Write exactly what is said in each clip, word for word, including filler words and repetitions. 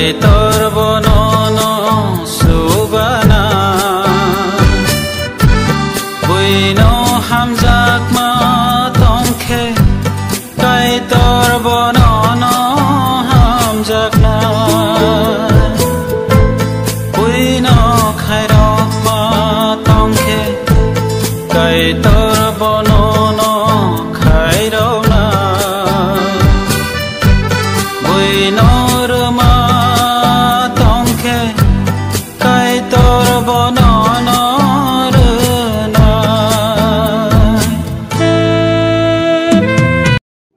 Kaitor bono no subana, buino hamjakma tongkhe, Kaitor bono no hamjakna, buino khairokma tongkhe, Kaitor bono no khairokna. Buino rwma tongkhe, Kaitor bono no rwnai.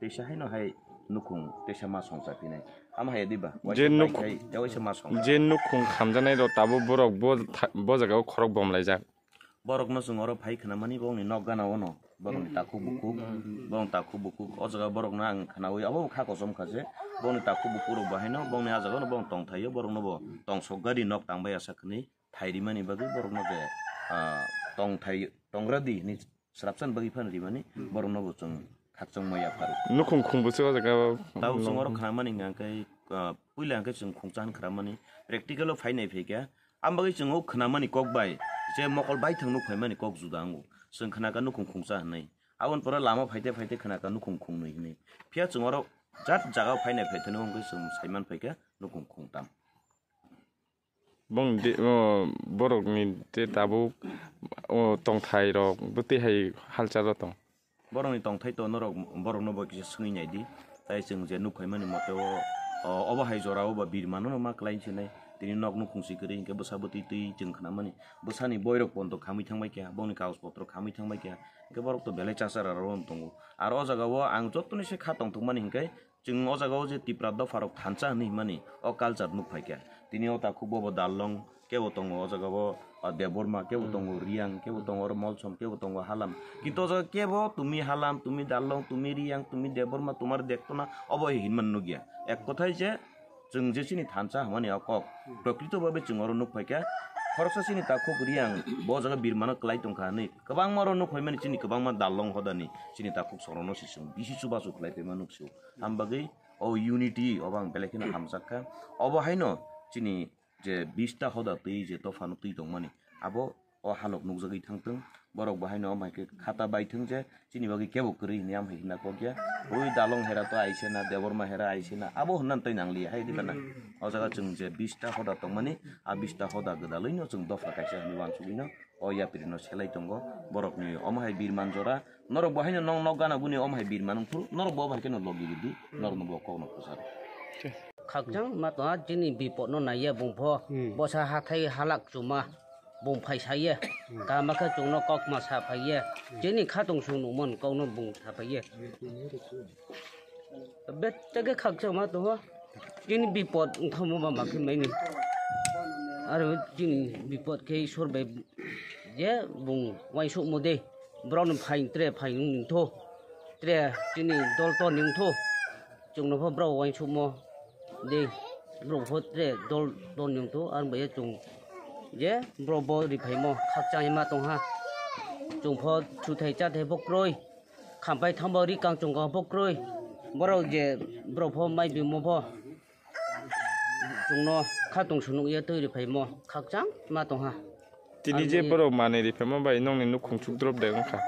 Teisa haino hai nukhung teisa ma songcha phinai. Ama hai diba? Je waisa nuk-, bai khai, ya waisa ma song. Je nukhung khamjanai rok tabuk borok bo tha-, bo jaga o khorok bomlaijak. Borokno chwng oro phai khnamani bongni nok gana ono, borokni takhuk bukhuk, bong takhuk bukhuk. O jaga borokno ang khnaui abo kha kosom kha se, bongni takhuk bukhuk rok bahaino bongni a jaga ono bong tongthaio, borokno bo tongsok gari nok tangbai asa khnwi thai rimani bagwi borokno je, ah, tongthai, tongra di hinwi srapsan bagwi phano rimani, borokno bo chwng khakchangma yapharo. Nukhung khung bwswk o jaga o. Tabuk chwng oro khnamani hwnkha khe, ah, puila hwnkhe chwng khungcha han khnamani, practical o phai nai phaikha, Ang bagwi chwng o khnamani kok bai, je mokol baithang nuk phaimani kok juda wngo. Chwng khnakha nukhung khungsa hwnwi. Aboni pore lama phaite phaite khnakha nukhung khungnwi hwnwi. Phiya chwng oro jat jaga o phainai phaithani wngwi chwng saiman phaikha nukhung khungtam. Bong de, o, borokni de tabuk, o, tongthai rok bwtwi hai halchalo tong. Borokni tongthai to norok, borokno bo kisa swngwi nai di. Tai chwng je nuk phaimani mote o, o, obo hai jora o ba birmano no ma kwlai sinai. Tini nok nukhung si kwrwi hinkhe bwsa bwtwi twi chwng khnamani. Bwsani boirok pondo khamwi thangbai kha, bongni kagoj potro khamwi thangbai kha. Hinkhe borok to belai chachara rw tongo. Aro o jaga o ang jottoni se kha tongthokmani hinkhe Chwng o jaga o je Tipra dopha rok thansa hinwi himani o culture nuk phaikha. Tini o takhuk bo bo Darlong, kebo tongo o jaga o, ah, Debbarma, kebo tongo Riyang, kebo tongo oro Molsom, kebo tongo Halam. Kintu o jaga kebo tumi Halam, tumi Darlong, tumi Riyang, tumi Debbarma, tumar Dektona obo hinmani nukya. Ek kothai je chwng je chini thansa hwnmani o kok, prokrito babe chwng oro nuk phaikha. Khoroksa chini takhuk Riyang bo jaga birmano kwlai tongkha hinwi kwbangma oro nuk phaimani chini kwbangma Darlong hodani chini takhuk sorokno se chwng bisi chubachu khlai phaima nuksu. Ham bagwi o unity obo ang belai kheno hamjak kha. Obo haino chini je bista hoda twi je dophano twi tongmani, abo o halok nukjagwi thangthwng. Borok bo haino omo hai khe khata bai thwng je chini bagwi kebo kwrwi hwnwi, am hai hwnna kok ya. Ui Dalong hera to aise na, Debbarma hera aise na, abo hwnna twi nang liya hai diba na. O jaga chwng je bista hoda tongmani, a bista hoda gwdalwino chwng dopha kaisa hwnwi uansugwino o yapri no selai tongo. Borokni omo hai birman jora, norok bo haino nong nok gana guni omo hai birman wngphuru, norok bo obo hai kheno logi ridi, norokno bo kokno kwcharo. Khakchang ma tongha chini bipodno naiya bungpho, hmm, bosa hathai halak chuma bung phai saiya, hmm, kama khe chwngno kokma sa phaiya, hmm, chini khatungsung nungmon kokno bung sa phaiya. Bettage khakchangma tongo. Chini bipod wngthangmo ba makhe maini. Aro chini bipod khe Isor bai je bung uansukmo de. Borokni phain tre phain wngtho. Tre chini dol toni wngtho. Chwngno pho borok uansukmo de. Borok pho tre dol toni wngtho. Aro bai chwng je borok bo ri phaimo khakchangma tongha. Chwng pho suthai chathai pho kwrwi. Khampai thangbo ri kangchung kha bo kwrwi. Borok je borok pho mai bimo pho. Chwngno khatung sunuk ya twi ri phaimo khakchang ma tongha. Tini je borok manwi ri phaimo bai nongni nukhung chukdrop de wngkha.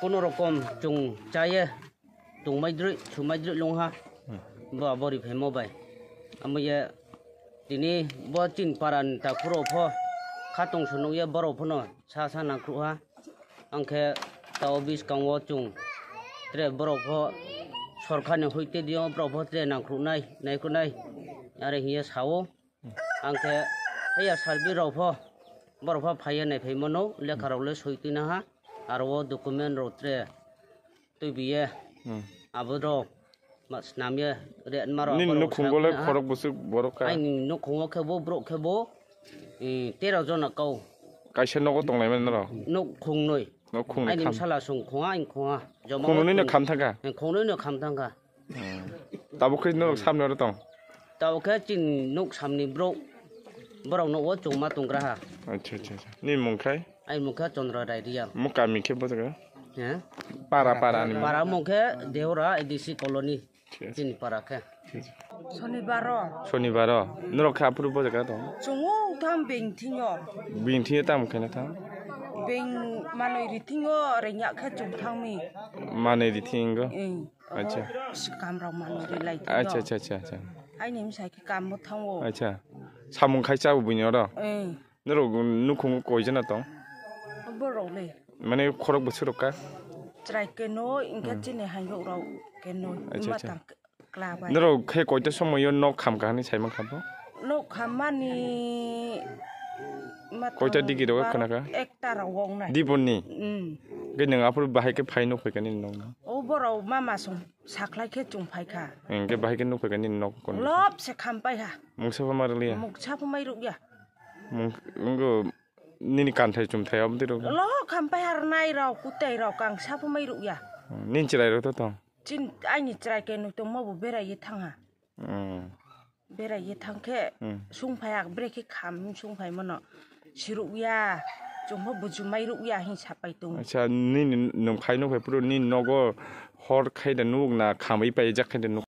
Kono rokom chwng chaye tongmai drwi sumai drwi longha. Hmm. Bo abo ri phaimo bai. Amo ye tini bo chin parani takhuro pho khatung sunuk ya borok phono sa sa nangkhrukha. Angkhe tao biskango chwng tre borok pho sorkarni hoite dio borok pho tre nangkhruknai, naikhwnai are hiya sao. Angkhe haya sarbi rok pho borok pho phaiya naiphaimano lekha rok le soi twinaha aro o document rok tre twibiye. Hmm. Abo rok Ma snamya re maro. Nini nukhung le khorok bwswk borok ka? Aini nukhungo khe bo borok khe bo, eh, tero jona kau. Kaisa nogo tonglai mani norok? Nuk khungnwi. Nuk khungnwi. Aini bwsala song khunga, aini khunga. Khungnwi no kham thangkha? Eh, khungnwi no kham thangkha. Hmm. Tabuk khe norok samni oro tong? Tabuk khe chini nuk samni borok, borok no o chwngma tonggra ha. Acha, acha, acha. Nini mung khai? Aini mung khe Chandra Rai Riyang. Mo kami khe bo jaga? He? Para, para ni. Para mung khe Deora A D C colony. Chini para khe. Sonibaro. Sonibaro. Norok khe aphuru bo jaga tong? Chungo thang beng thingo. Beng thingo tam khaina thang? Beng manoi ri thingo, rengya khe chung thangmi. Manoi ri thingo? Eng. Acha. Obo sikam rok manoi ri lai thingo. Acha, acha, acha, acha. Aini misa khe kambo thango. Acha. Samung khai chabo buino oro? Eng. Norok nukhung koi jana tong? Borok le. Mane khorok bwswk rok ka? Chwrai keno, hingke Hmm. chini hanjok rok keno, Acha, acha. Matang kla bai. Norok khe koita somoyo nok kham kahani saiman kha bo? Nok khammani matang Koita digi rok ba khna kha? Ekta rok wng nai. Dibonni? Hmm. Khe nwng aphuru bahai khe phai nuk phai kani nok no? O borok mama song sakhlai khe chung phai kha. Hingke bahai khe nuk phai kani nok kono? Lop se kham pai ha. Mungsa pho ma rwliya? Mungsa pho mai rukya. Mung-, wngkhe nini kanthai chumthai omo twi rw. Lo khampai har nai rok, kutai rok, ang sapho mai rukya. Nini chwrai rok to tong? Chin, ani chwrai kenu tongma bo berai ye thang ha. Hmm. Berai ye thang khe Hmm. sung phai ak, bere khe kham sung phai mano. Siruk ya, chumbo buju mai ruk ya hin sapai tong. Acha, nini nwng phai nuk phai phuru nini nogo hor khai da nuk na khamwi pai jak khai da nuk?